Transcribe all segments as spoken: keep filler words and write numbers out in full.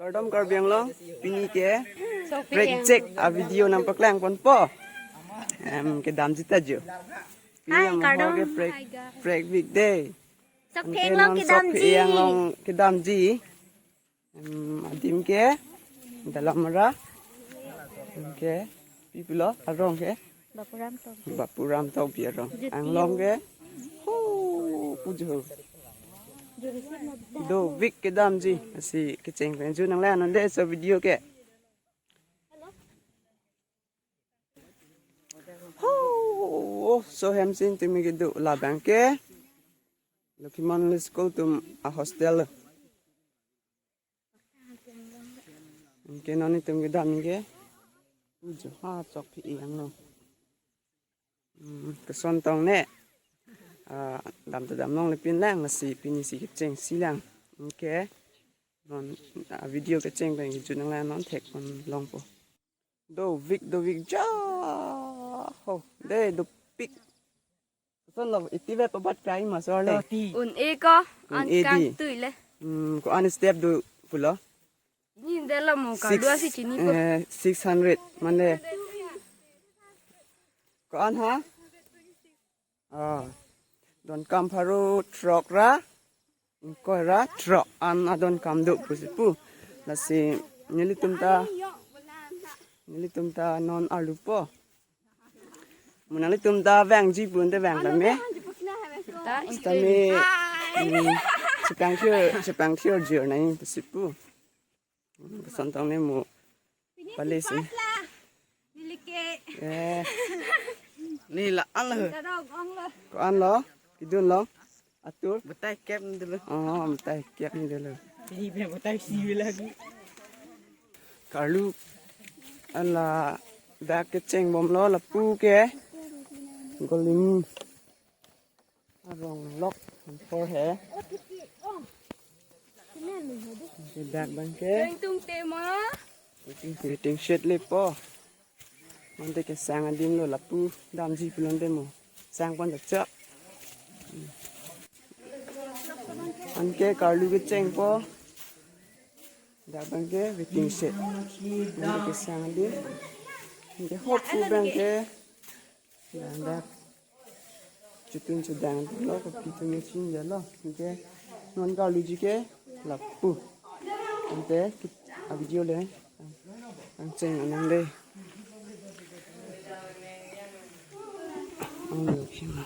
Kardom Karbi Anglong, pini ke prekjak a-video nangpaklang ponpo. Em, kedamji ta jo. Pini Hai, amahor kardom. ke prek, prekvik dei. Sok Anke pheng along non sok kedamji. pheng along kedamji. Em, adim ke Dalamara. Anke pi pulo arong ke Bapuram Tokbi. Bapuram Tokbi arong. Jutio. Anglong ke ho pujo. Dovik kedamji. Lasi kecheng pen jut nanglang non dei laso video ke. Ho, so hem sin tumi kedo labang ke Lokhimon School atum a-hostel. Anke non itum kedam ke pujo ha sok pheng along. Hmm, keson tong ne. Ah, dam ta dam longle pinlang, lasi pini si kechengsi lang. Anke non a-video kecheng pen kejut nanglang non thek pon longpo. Dovik, dovik ja. Ho, dei dopik. Son lo, iti ve pabat kai ma sor le. Lo ti. Un-e ko, Un-e an kang di. tui le. Hmm, ko-an step do pulo. Ni de lo mo ka Six, dua si chini po. eh, six hundred, mane. Ko-an ha? Ah. Donkam pharo throk ra. Ingkoi ra throk an adonkam do pusi pu. Lasi nelitum ta, nelitum ta non arlupo. Mo nanglitum ta vangji pu ante vang tame. Ta Tame, mm, chepangthir, chepangthir jir nai pusi pu. Keson tong ne mo pale si. Eh. Ni la-an lo. Ko-an lo, kedun lo. Atur. Batai kep ni dolo. Oh, batai kep ni dolo. Ini pe batai si lagi. Karlu ala dak kecheng bomlo lapu ke. Golim. Arong lok ampor he. Dak abang ke. Tung tema. Waiting, waiting shed lepo. Mante kesang adim lo lapu damji pulote mo sang pon chak. Anke karlu kechengpo. Dak abang ke waiting shed. Mante kesang adim. Anke hot pu abang ke. Dak chutun chudang lo kopi tu machine ja lo. Anke non karluji ke lapu. Ante kit-, a-video le. Ang cheng anang dei. Ang lo kima.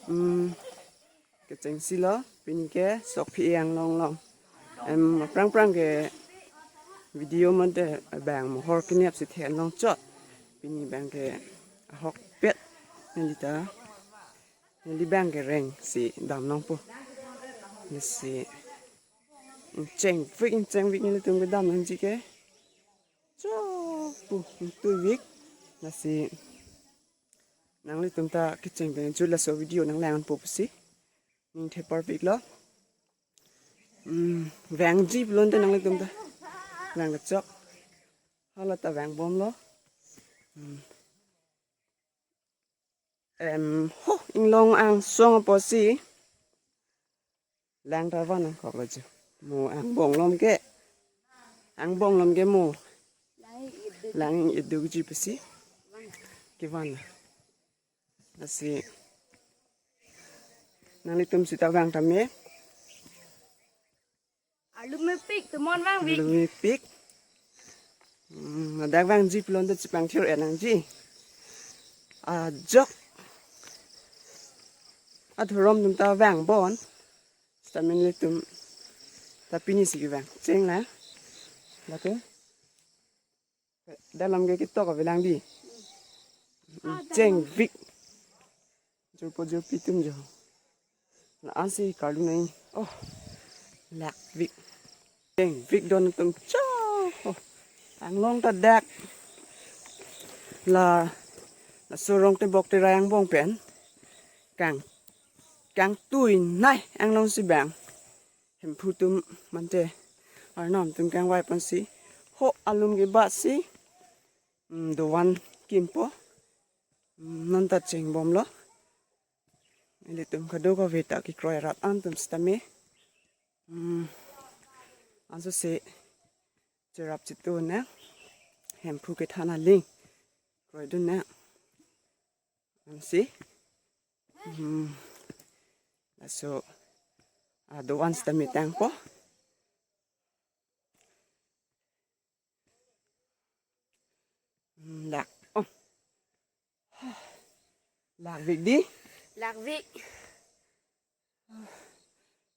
Hmm, kechengsi lo, pini ke sok pheng along long. Em, aphrang phrang ke video mate abang mohor kenep si the-en longchot. Pini abang ke ahokpet neli ta. Neli abang ke reng si dam longpo. Neli si ingchengvik, ingchengvik nelitum kedam nangji ke. Cho pu ingtuivik. Lasi nanglitum ta kecheng pen jut laso video nanglang ponpo pusi ning theparpik lo. Hmm, vangji pulote nanglitum ta vang kechok. Hala ta vang bomlo. Hmm. Em, ho, inglong angsong apotsi. Lang ta van nangkok lo jo. Mo angbong lom ke. Angbong lom ke mo. Lang idukji pusi. Kevan. Lasi. Nanglitum sita vang tame. Arlu mepik, tomon vangvik. Arlu mepik. Hmm, ladak vangji pulote chepangthir-et nangji. Ajok. Adhorom atum ta vang bon. Seta nelitum ta pini si kevang. Cheng la. Lake. Dalam ke ketok avelang dei. Ingchengvik. Jurpo jurpi atum jo. La-an si karlu nai. Oh. Lakvik. Ingchengvik don atum cho. Oh. Anglong ta dak. La, laso Rongtebok Terai angbong pen. Kang, kangtui nai anglong si bang. Hemphu atum mante arnam atum kangvai ponsi ho alum kebatsi, mm, dovan kimpo. Mm, non ta cheng bomlo. Ilitum kadokave ta kekroi rat an atum sitame. Hmm. Anso si cherap chitu ne. Hemphu kethan aling kroidun ne. Ansi. Hmm. Laso ado-an sitame tangpo. Hmm, lak. Oh. Lakvik di. Lakvik.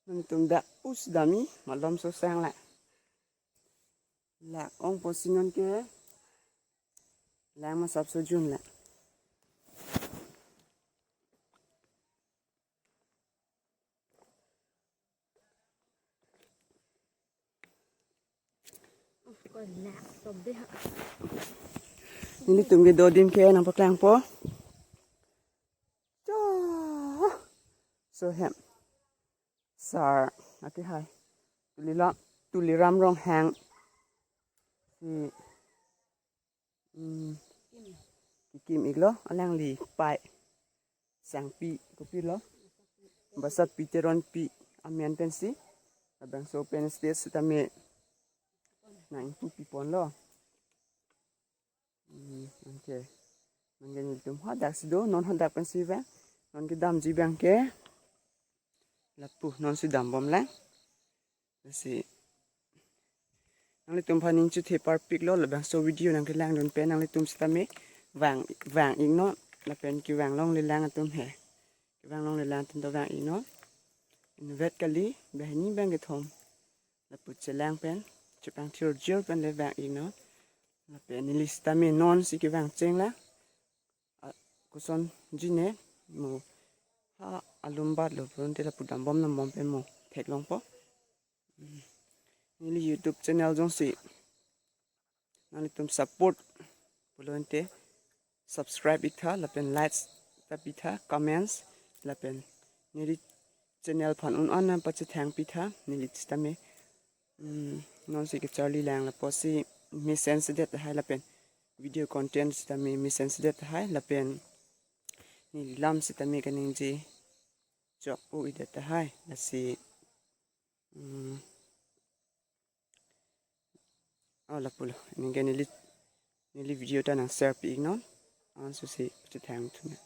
Nangtum dak us dami malom so sang la. Lak-ong pusi non ke. Lang masap sojun la. Nelitum kedo adim ke nangpaklangpo. Cho. So hem. Sar. Aki hai. Tuliram, Tuliram Ronghang. Si. Hmm. Kikim iklo, alangli pai. Sangpi, kopilo. Basatpi Teronpi amen pensi. Labangso pen stage sitame nangpupi ponlo. Hmm, okay. Nangke nelitum hadak si do, non hadak pensi bang. Non kedamji bang ke. Lapu, non si dambom lang. Lasi nanglitum aphan ning chuthe parpiklo, labangso video nangkelangdun pen nanglitum sitame vang, vang iknon, lapen kevang longlelang atum he. Kevang longlelang atum ta vang iknon. Inut vet kali, banghini bangkethom. Lapu chelang pen, chepangthir jir pen le vang iknon. Lapen neli sitame non si kevang cheng la. A, kosonji ne mo ha alum bat lo pulote lapu dambom dambom pen mo theklongpo. Hmm. Neli YouTube channel jongsi nanglitum support pulote subscribe itha lapen likes ta pitha, comments lapen neli channel aphan un-an nangpachethang pitha, neli sitame. Hmm, non si kecharli lang lapusi mesen sedet tahai lapen video content sitame mesen sedet tahai lapen neli lam sitame kaningje chok u-idet tahai lasi. Hmm. Oh, lapulo. Ningke neli, neli video ta nang share pi iknon. Anso si pachethang thume.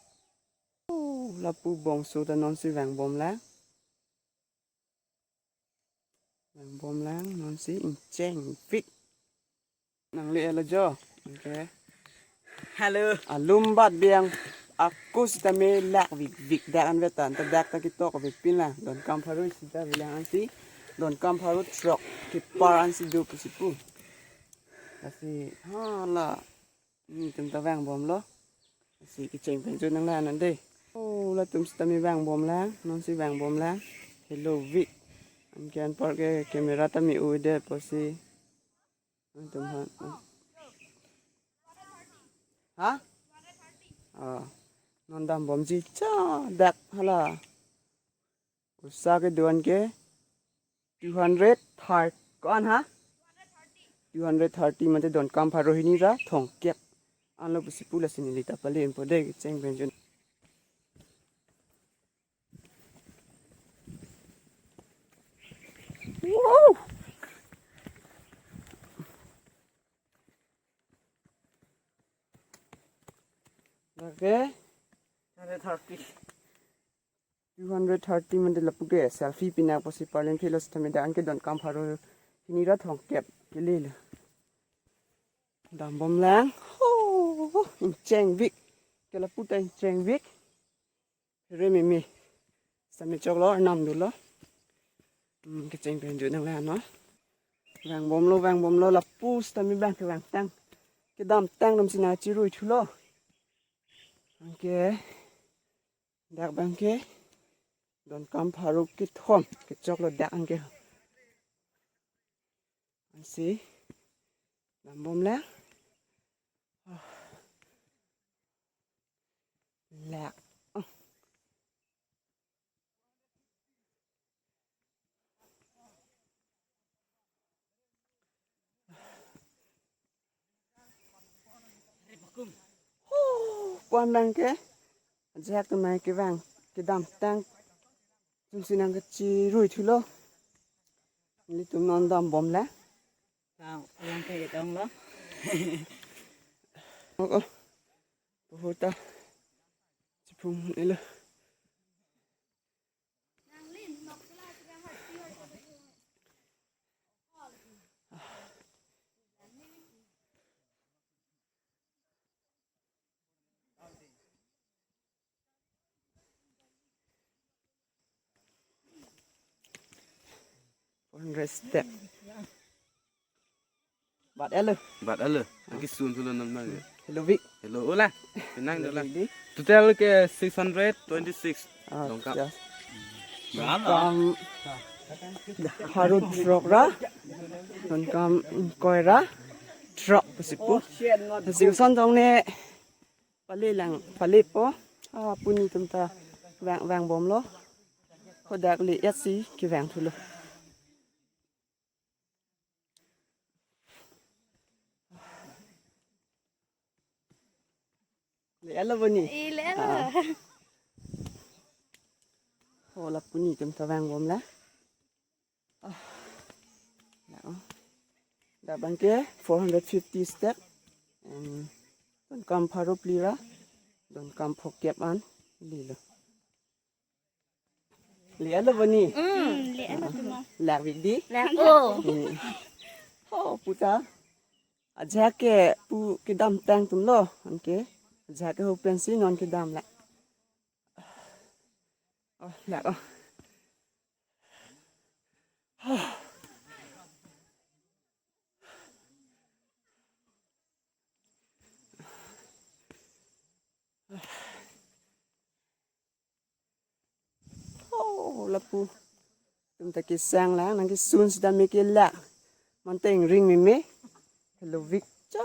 Oh, lapu bongso ta non si vangbom lang. Vangbom lang, non si ingcheng vik. Nangle elo jo. Okay. Hello. Alum bat biang aku sitame lakvik vik dak an vetan ta dak ta ketok vik pin la. Donkam pharo sita bilang ansi. Donkam pharo throk kepar ansi do pusi pu. Lasi hala. Nelitum ta vangbomlo. Si kecheng pen chot nanglang non de. Oh, latum sitame vangbom lang, non si vangbom lang. Hello vik. Anke anpar ke camera tame u-idet pusi. Nangtum aphan. Ha? Oh. Non dambomji cha dak hala. Usa kedo-an ke two hundred thirty. Ko-an ha? Two hundred thirty mate donkam pharo hini ra thomkep. Anlo pusi pu lasi neli ta pale impo de kecheng pen chot. Wow! Okay. Hundred thirty. Two hundred thirty mande lapu ke selfie pinak pusi parlin philo sitame dak anke donkam pharo hini ra thomkep kelelo. Dambom lang. Ho, ingcheng vik. Ke lapu ta ingcheng vik. Re meme. Sitame choklo, arnam dolo. Hmm, kecheng pen chot nanglang non. Vangbomlo, vangbomlo, lapu sitame bang kevangtang. Kedamtang dam sina chirui thulo. Anke. Dak bang ke donkam pharo kethom kechoklo dak anke. Ansi dambom lang. Lak. Huh, puan bang ke. Ajak tumai kevang. kedamtang atumsi nangkachirui thulo. Nelitum non dambomle. Tang, lang ke dong lo. Oh, oh. Puhuta. Chipung nilo. Four hundred step. Bat elo. Bat elo. Lagi sun tulo nam lagi. Helovik. Helo, ola. Penang dola. Helovik di. Total ke six hundred twenty-six. Ah, dongkam. Ya. Dongkam. Harut throk ra. Dongkam ingkoi ra. Throk pusi pu. Lasi koson tong ne pale lang, palepo. Ah, puni atumta vang, vangbomlo. Hadak le-etsi kevang thulo. Le-etlo boni? Eh, le-etlo. Ah. Oh, la puni atumta vangbomlo. Ah. La, oh. Dak abangke four hundred fifty step. Em, dongkam pharo phli ra. Dongkam phokep an. Lilo. Le-etlo boni? Mm, le-etlo atum. Lakvik di? Lak-o. Mm. Oh, puta. Ajahak ke pu kedamtang atumlo. Anke. Ajahak ke ho pensi non kedam la. Oh, lak-o. Oh, lapu. Atumta kesang lang, nangkesun sita me kelak. Manteng ring meme. Helovik cho.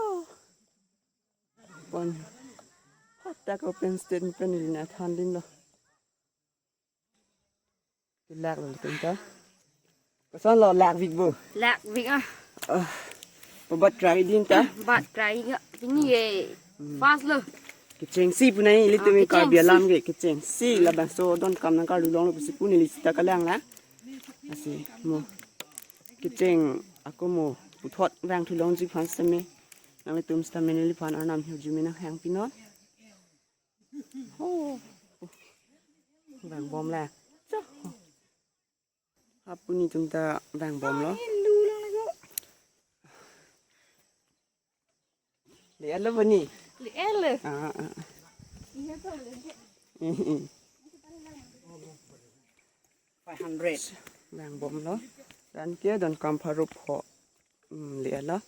Pon. Hadak open stage pen ili na thandin lo. Kelaklo atumta. Kosonlo, lakvik bo? Lakvik ah. Ah. Pabat krai din ta? Bat krai ga. Pini ye. Hmm. Fast lo. Kechengsi punai ilitum. Ah, ke Karbi kechengsi. Alam ke kechengsi. Labangso dongkam nangkarlu longlo pusi pu neli sita kelang la. Lasi mo. Kecheng ako mo puthot vang thu longji aphan sitame. Nanglitum sitame neliphan arnam hirjume nanghang pinon. Oh. Vangbomlo. Cho. Apuni atumta vangbomlo. Le-etlo boni? Le-etlo. Ah, ah. Five hundred. Vangbomlo. Anke dongkam pharo pho. Hmm, le-etlo.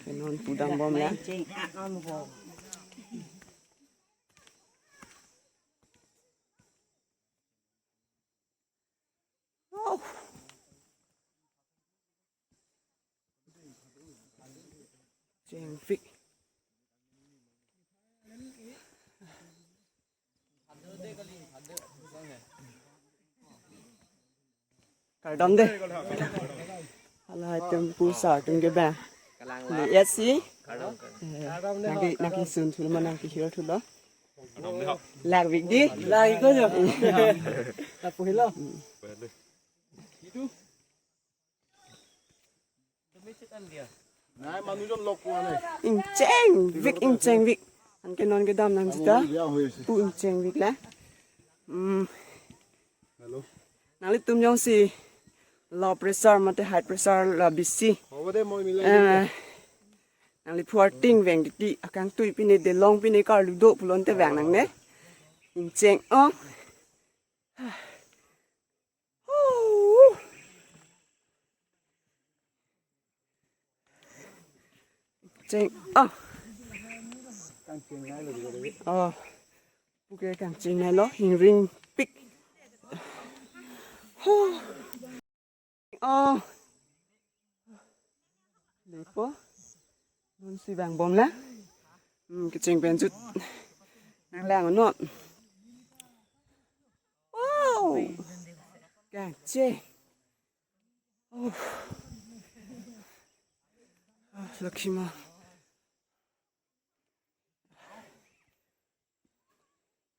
Ke non pu dambomlo. Oh. Chengvik. Kardom de. Hala atum pu sar atum ke ba. Le-etsi. Eh, nangke, nangkesun thulo ma nangkehir thulo. Lakvik di. Lakvik ko jo. Lapu helo. Ingchengvik, ingchengvik. Anke non kedam nang sita. Pu ingchengvik la. Hmm. Hello. Nanglitum jongsi low pressure mate high pressure la bisi. Habo de, moi milai. Eh, nangliphu arting veng titi akangtui pine delong pine karlu do pulote vang nangne. Ingcheng-o. Cheng. Ah. Oh. Puke kangcheng lo, hingring pik. Oh. Lepo. Nonsi vangbomlo. Hmm, kecheng pen jut. Nanglang non. Wow. Kangcheng. Oh. Ah, Lakshma.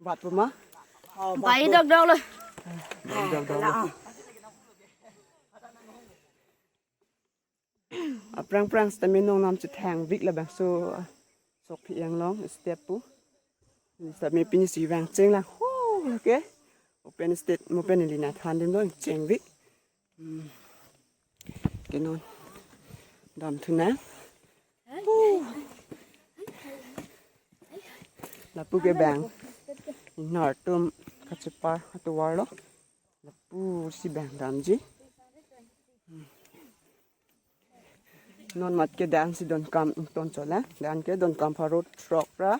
Bat puma. Bai dok dok lo. Dok dok dok lo. Aphrang phrang sitame nongnam chethang vik labangso sok phi-e along step pu. Sitame pini si vang cheng lang. Ho, okay. Open stage, open ili nathan adim lo cheng vik. Hmm. Ke non damthu nang. Huh. Lapu ke bang. Ingnar atum kachepar atovar lo. Lapusi bang damji. Hmm. Non mat ke dan si donkam ington chot lang. Dan ke donkam pharo throk ra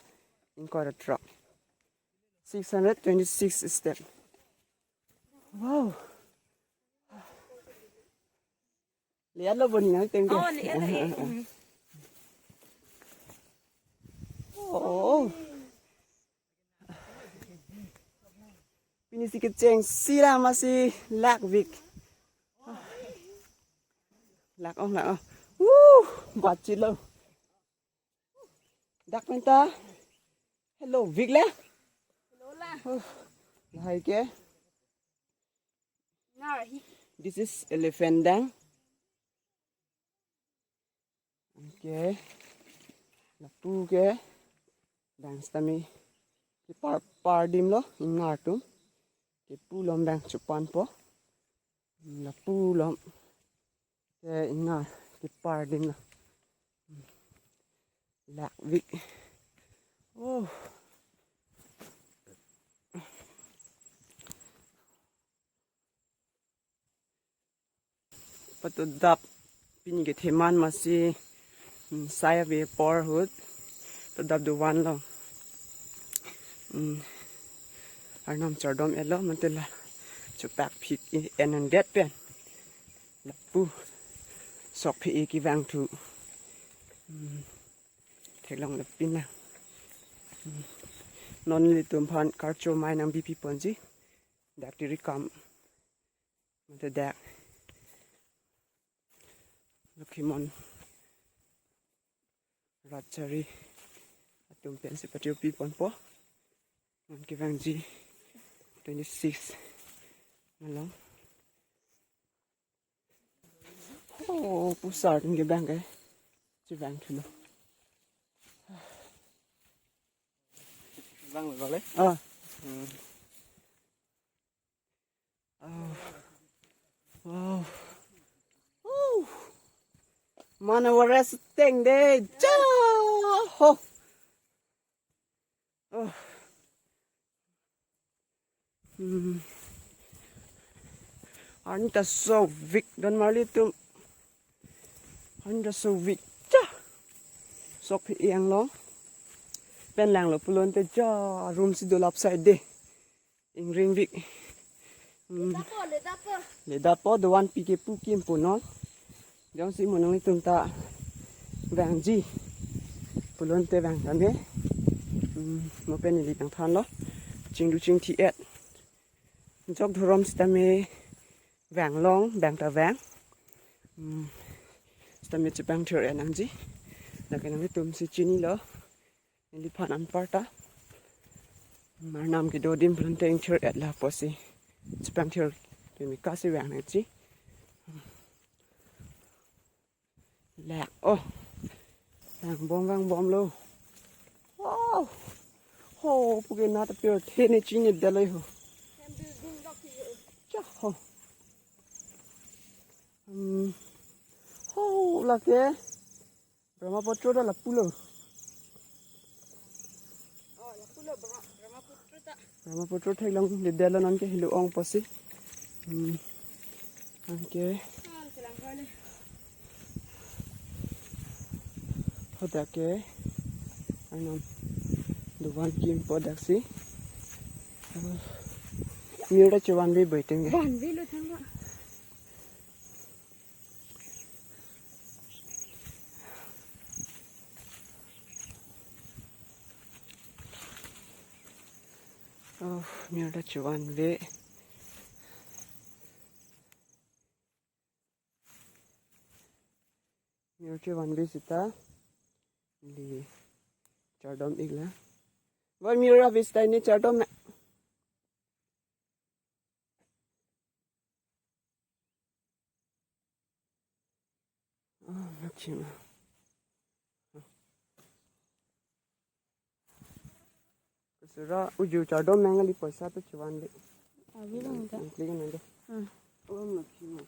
ingkoi ra throk. Six hundred twenty-six step. Wow. Lihat lo boni nang tengke. Oh, lihat lo, eh. Oh. Pini si kecheng sira masi lak vik. Lak ong, lak ong. Wuh, bachit lo. Dak penta. Hello, vik le. Hello la. Oh, lahai ke. Ngar hi. This is elephant dang. Okay. Lapu ke. Dang sitame. Kepar par adim lo, ingnar atum. Kepu lom dang chupan po. Lapu lom. Ke ingnar kepar adim lo. Lak vik. Oh. Patudap pini ke theman masi, mm, sai ave apor ahut. Patudap do van lo. Mm. Arnam chardom-et lo mantela. Chupak phik i en an det pen. Lapu sok phi-e kevang thu. Hmm. Theklong lapen na. Hmm. Non nelitum aphan karcho mai nangbipi ponji. Dak tiri kam. Mate dak. Lokhimon Ratchari atum pensi patio pi ponpo. Non kevangji twenty-six along. Oh, pusar atum kevang ke. Chevang thulo. Vang lo le? Ah. Hmm. Oh. Wow. Woo. Mane wares teng de. Ja. Ho. Oh. Hmm. Arni ta sovik don marli atum. Arni ta sovik. Ja. Sok phi-e along. Pen lang lo pulote ja room si dolap side de. Ingring vik. Hmm. Ledapo, ledapo. Ledapo dovan pi kepu kimpu non. Jongsi mo nanglitum ta vangji pulote vang tame. Hmm, mo pen ili tangthan lo. Chingdu chingthi-et. Jok dhorom sitame vang long, vang ta vang. Hmm, sitame chepangthir-et nangji. Lake nanglitum si chinilo. Neliphan anparta. Arnam kedo adim pulote ingthir-et lapusi. Chepangthir kemika si vang nangji. Lak, oh. Vang bom, vang bom lo. Wow. Ho, puke nat apir the ne chini dalo ho. Cha ho. Hmm. Ho, lake. Brahmaputra ta lapu lo. Oh, lapu lo Brahma-, Brahmaputra ta. Brahmaputra theklong le dalo non ke helo ong pusi. Hmm. Anke. Ah, selang kali. Hodak ke. Arnam dovan kimpo daksi. Oh. Mir ta chevanve bai teng ke. Vanve lo thangba. Oh, mir ta chevanve. Mir chevanve seta. Ili chardom-ik la. Var mir ave seta ili chardom na. Oh, Lakshmi. Kusura uju chardom nang kali, poisa to chevanle. Abi lang ta. Klik nang do. Hmm. Oh, Lakshmi.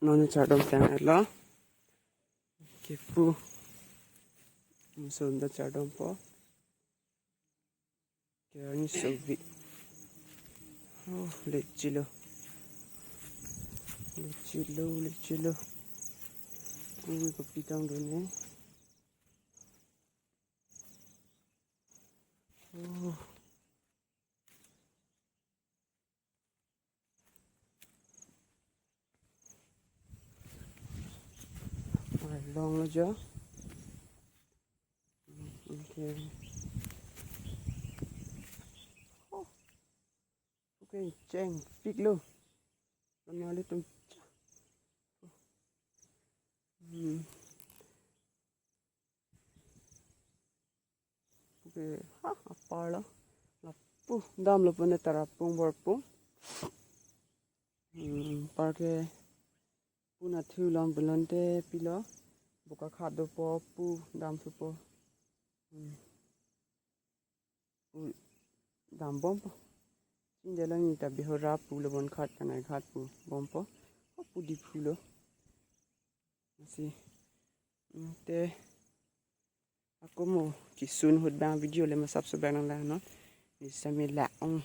Non chardom tang-etlo. Kepu. Muson ta chardompo. Kerani sobi. Oh, lechilo. Lechilo, lechilo. Ini kopi tang done. Oh. Arlonglo jo. Okay. Oh. Okay, chengpiklo. Kanali tum. Hmm. Okay, ha, aparlo. Lapu damlo pune, tarapung borpung. Hmm, apar ke pu nathu lom pulote pilo. Boka khado po, pu damthupo. Hmm. U-, dambompo. Chindelang nita bihora pulo, bon khat kanai khat pu bompo. Oh, pu diphulo. Lasi. Hmm, te ako mo kisun ahut abang video le masap so abang nang lang non. Ni sami la-ong.